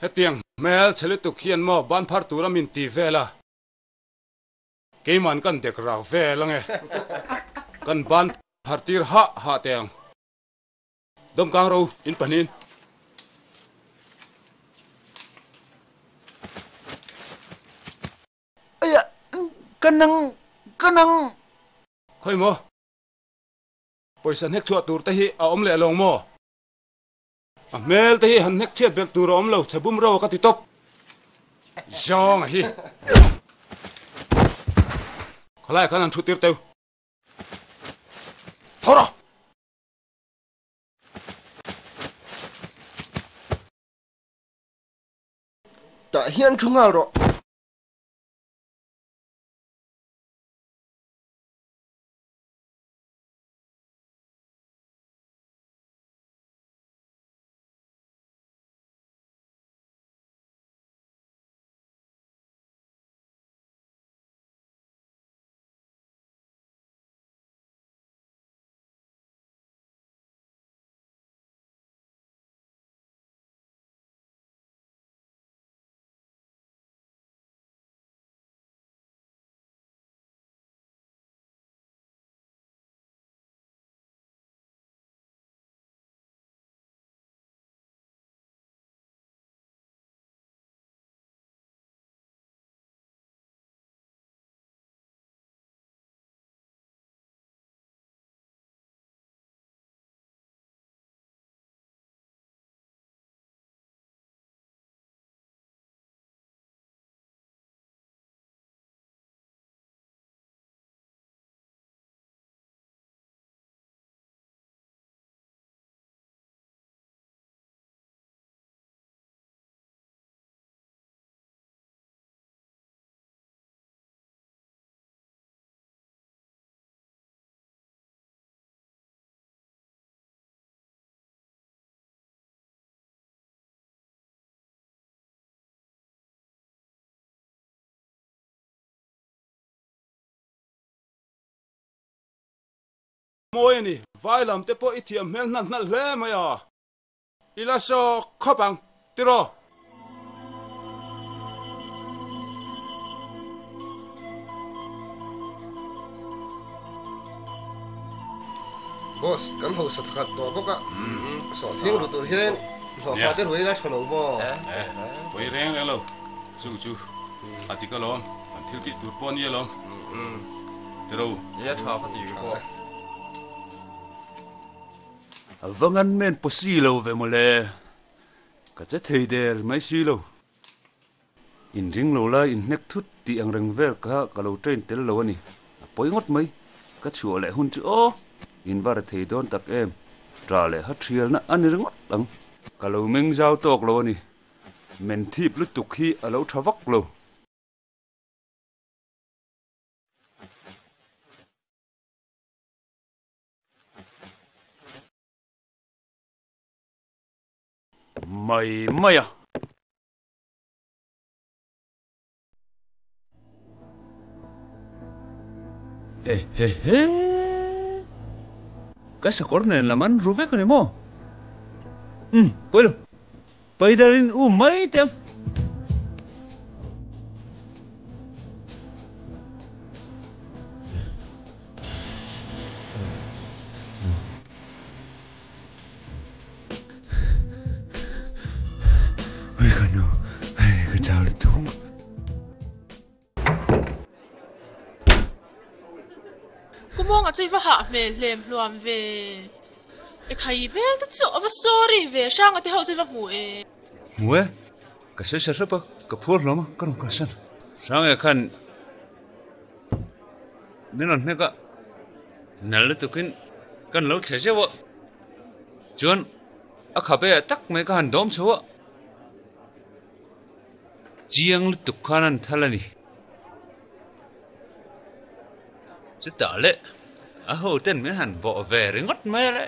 Hetiang hmel chhe lutuk hian maw ban phar tura min ti vel a, keiman kan dek rak vel ange. Kan ban phar tir hah hah teh ang. Dawmkang ro in pahnihin. Aia, ka nang, ka nang. Khawi maw? Pawisa hnek chhuah tur te hi a awm leh lawng maw? A hmel te hi han hnek chhiat belh tur a awm lo, chhe bum ro ka ti tawp. Zawng a hi. Khalai khan han thu tir teu. Tho rawh! Tah hian thu nghal rawh. Mawi a ni, vai lam te pawh i thiam hmel hnalh hnalh hle mai a, i la sawk khawp ang, tiraw? Boss, kan hausa thakhat tawh bawk a, sawhthing ru tur hian hlawhfa te ruai ila tha lo maw? Pawi reng reng lo, chu chu a dik alawm, kan thil tih tur pawh a ni alawm. Tiro. Nia tha ka ti pawh. A va ngan men pawh si lo ve mawle. Ka che thei der mai si lo. In ring lo lai in hnek thut tih ang reng vel kha ka lo train tel lo a ni. A pawi ngawt mai. Ka chhuah leh hun chu aw. In va re thei dawn tak em. Tah leh ha thialna a ni ringawt ang. Ka lo meng zau tawk lo a ni. Men thip lutuk hi a lo tha vak lo. Mai mai a. Ehehe. Ka sakawr nen lam an ru vek a ni maw? Umm, pawi lo. Paidarin u mai teh ang. Kumawng a chu i va hah hmel hlem hluam ve. E khai hmel te chu a va sorry ve Hranga te ho chu i va hmu e. Hmu e, ka sawi sa hrep a, ka phur hlawm a, ka rawn kalsan. Hranga khan min rawn hnek a, nal lutukin kan lo thle zeuh a, chuan a khabe ah tak mai ka han dawm chho a. Chiang lutuk khan an thal a ni. Chutah leh a hoten min han bawh ve ringawt mai a le.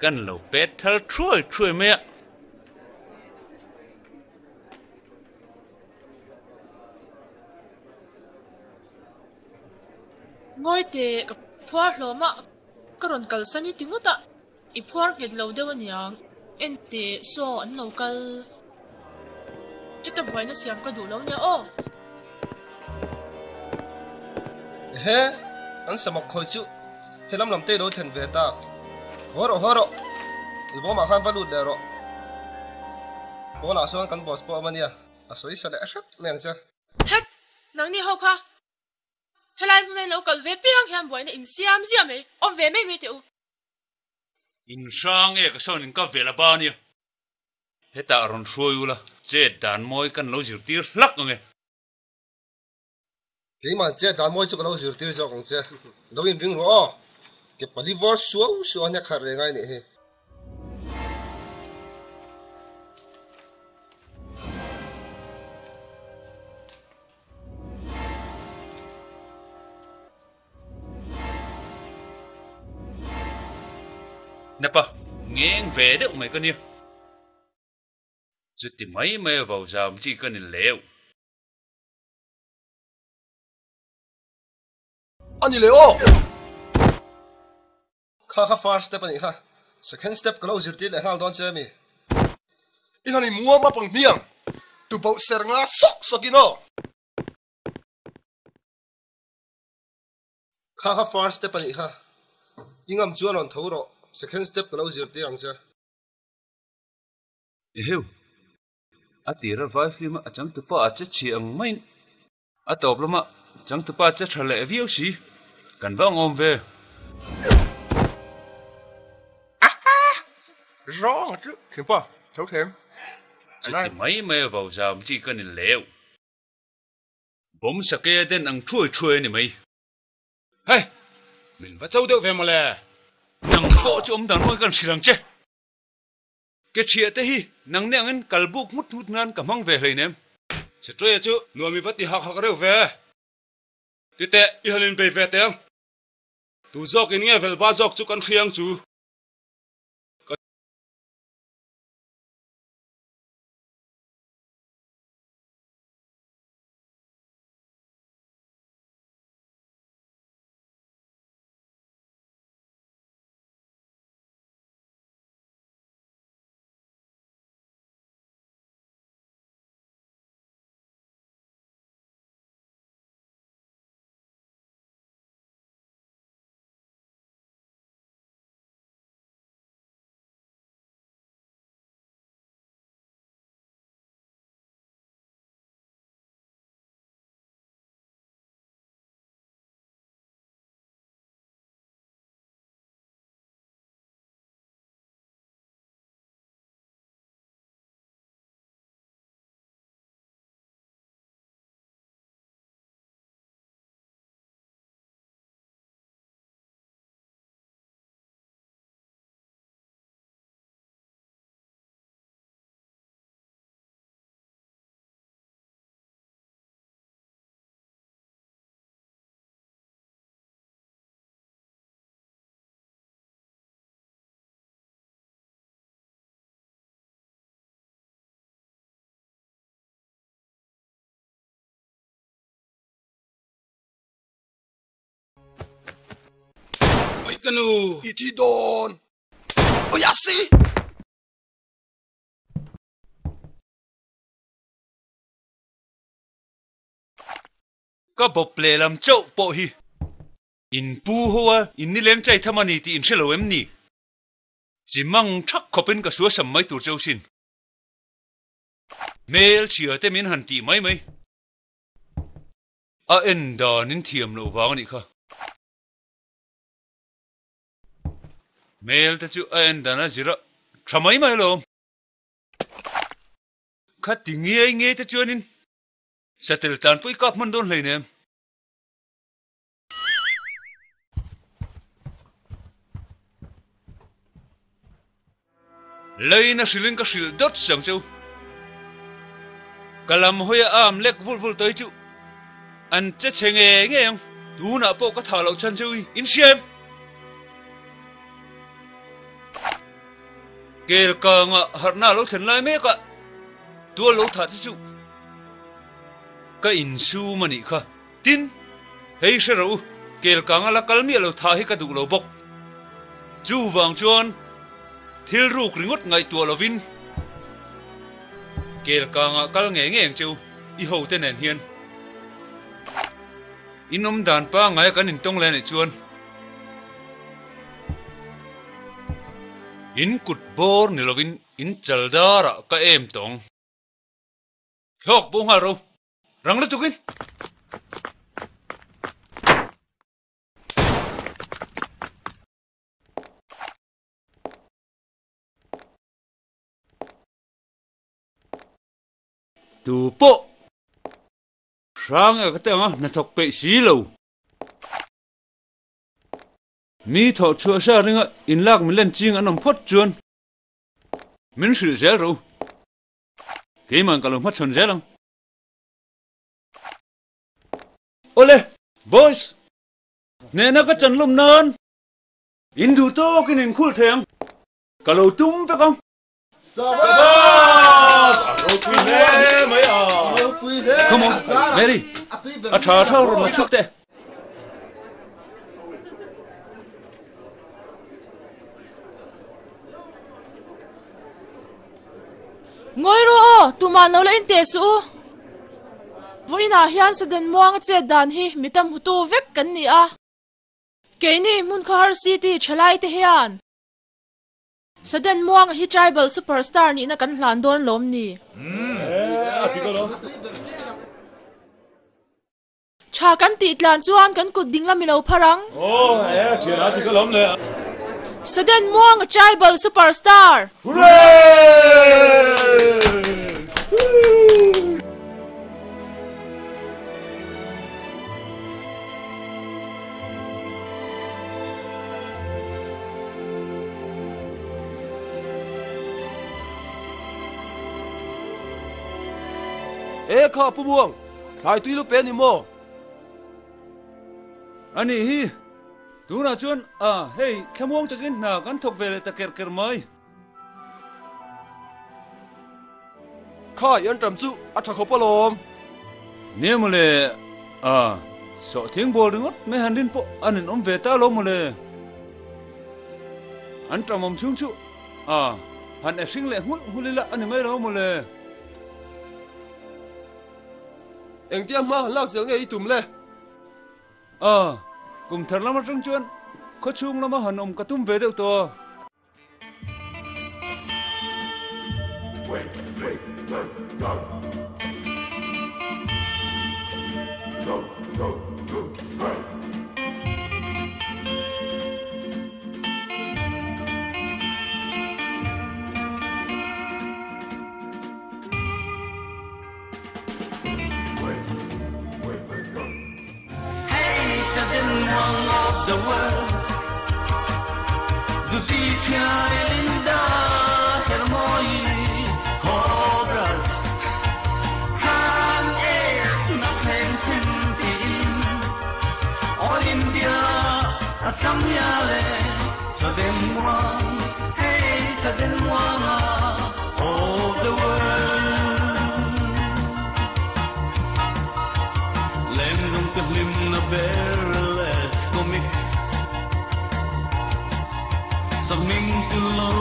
Kan lo pet thal thuai thuai mai a. Ngawi teh, ka phuar hlawm a, ka rawn kalsan i ti ngawt a. I phuar nghet lo deuh aniang, en teh saw an lo kal. Heta buaina siam ka duh lo nia aw. Ehe, an samak khawi chu he lam lam te lo thlen ve tak. Haw rawh haw rawh, i bawmah khan va lut leh rawh. Pawnah sawn kan boss pawh a awm ania, a sawi sa leh hrep mai ang che. Het, nangni ho kha helai hmuna in lo kal ve piang hian buaina in siam ziah mai, awm ve mai mai teh u. In hrang e ka sawn in ka vel a ba nia. Hetah rawn hruai ula, chet dan mawi kan lo zirtir hlak ang e. Keimah chet dan mawi chu ka lo zirtir zawk ang che. Lo inring rawh aw. Ke pali vawr suau suau a hnek harh reng a nih hi. Napa, ngeng ve deuh mai ka nia. Chuti mai mai a vau zam chi ka ni leu. A ni leh aw! Kha kha first step a nih kha. Second step ka lo zirtir leh nghal dawn che a mi. I han inmuam up ang hmiang. Tuboh ser nga sawk sawkin aw! Kha kha first step a nih kha. I ngam chuan rawn tho rawh, second step ka lo zirtir ang che. Eheu! A tira vai film a changtupa a che chhia ang maiin a tawp lama changtupa che tha leh viau si. Kan va angawm ve. Aha! Zawng chu thinpa tho them. Chuti mai mai a vau zam chi ka ni leu. Bawm sake den ang thuai thuai a ni mai. Hei! Min va cho deuh ve mawle. Nang pawh chu awm dan mawi kan hrilh ang che. Ke thiah te hi nang nih angin kal buk nghut nghut nan ka hmang ve hleinem. Chhetreia chu nuam i va ti hak hak reuh ve. Titeh i han inbei ve teh ang. Tu zawk in nge velba zawk chu kan hria ang chu. Ka. Ka nu! I thi dawn! Awi a si! Ka bawp lehlam chauh pawh hi in pu ho a in nileng chai tham a ni tih in hre lo em ni? Chi mang thak khawpin ka suasam mai tur cheu sin. Hmel chhia te min han tih mai mai. A en dan in thiam loh vang a nih kha. Hmel te chu a en dan a zir a tha mai mai alawm. Kha ti ngei ngei te chuanin satel tlan pawh i kap hman dawn hleinem. Leina hrilhin ka hrilh dawt sang chu. Ka lam hawia am lek vulh vulh tawh hi chu an che chhe ngei ngei ang. Tunah pawh ka thah loh chhan chu i inhria em? Kel kanga harhna a lo thlen lai mek a, tual lo thah te chu ka insum a nih kha. Tin, hei hre rawh u, kel kanga la kal miah lo thah hi ka duh lo bawk. Chuvang chuan thil ruk ringawt ngaihtuah lovin kel kangah kal ngei ngei ang che u, i hote nen hian. In awm dan pangngaia kan intawng leh anih chuan in kut bawr ni lovin in chal darah ka em tawng. Thlawk bo nghal ro. Rang lutuk in. Tu pawh hrang e ka ti ang a, hnathawk peih si lo. Mi thawh chhuah hria ringa inlak milen ching an awm phawt chuan min hrilh zel ro. Keimah ka lo hmachhawn zel ang. Awle, boys! Hnehna ka chan lawm nan in duh tawkin in khulh thei ang. Ka lo tum vek ang. Sabas! A ropui hle mai a. Come on, Mary! A tha tha rawn la chhuak teh. Ngawi rawh aw, tumah lo la inteh suh u. Vawiinah hian Sudden Muanga chet dan hi mi tam hutu vek kan ni a. Keini hmun khawhar city thalai te hian Sudden Muanga hi tribal superstar nihna kan hlan dawn lawm ni? Tha kan tih tlan chuan kan kut ding lam i lo phar ang. Aw e, thian a ti ka lawm le. Sudden Muanga Tribal Superstar! Hooray! E kha Pu Muang, Thlai tui lu pe ni maw? A nih hi, tunah chuan a hei thlamuang takin hna kan thawk ve leh ta kerh kerh mai. Kha i an ṭam chu a ṭha khawp alawm. Nia mawle, a sawhthing bawl ringawt mai han rin pawh a ninawm ve ta alawm mawle. An ṭam awm chhung chu a han e hring leh nghulh nghulh ila a ni mai lo mawle. Engtia hma han lak zel nge i tum le? A, kum thar lam atang chuan khawchhung lama han awm ka tum ve deuh tawh a. Sakming chu lo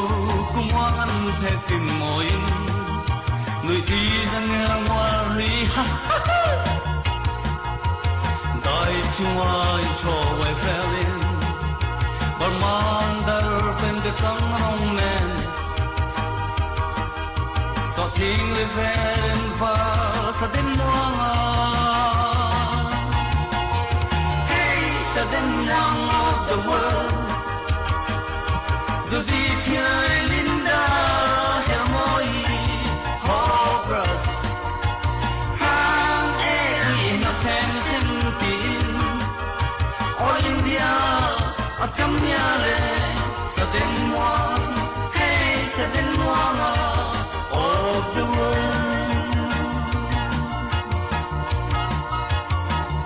kumuangan phekim moin Nui ti dang ngwa ri ha ha ha Dai chuai cho wai felin Barmandar pen de kang rong nen So ting le veren va sa den muanga Hey sa den muang of the world Du di thiai linda hermoi Hogras Hang e na theng sin tin All India a cham nia le sa den muang Hey sa den muang of the world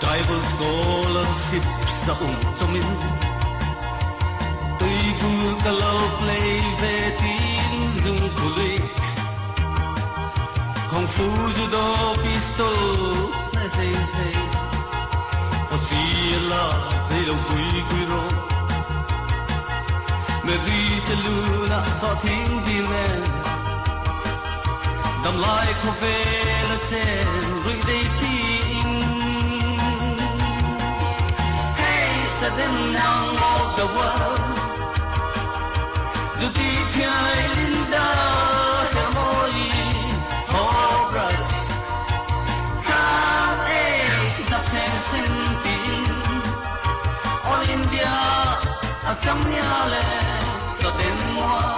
Tribal scholarship sa ung chomin Tui bul ka lo play ve tin dung pului Kung fu judo pistol na sei sei O si la sei lo kui kui ro Me vi se luna so thing di men Dam lai ko ve la ten rui dei tin Hey sa den nang of the world Du di thiai linda hermoi Hogras Khang e na theng sin tin All India a cham nia le sa den muang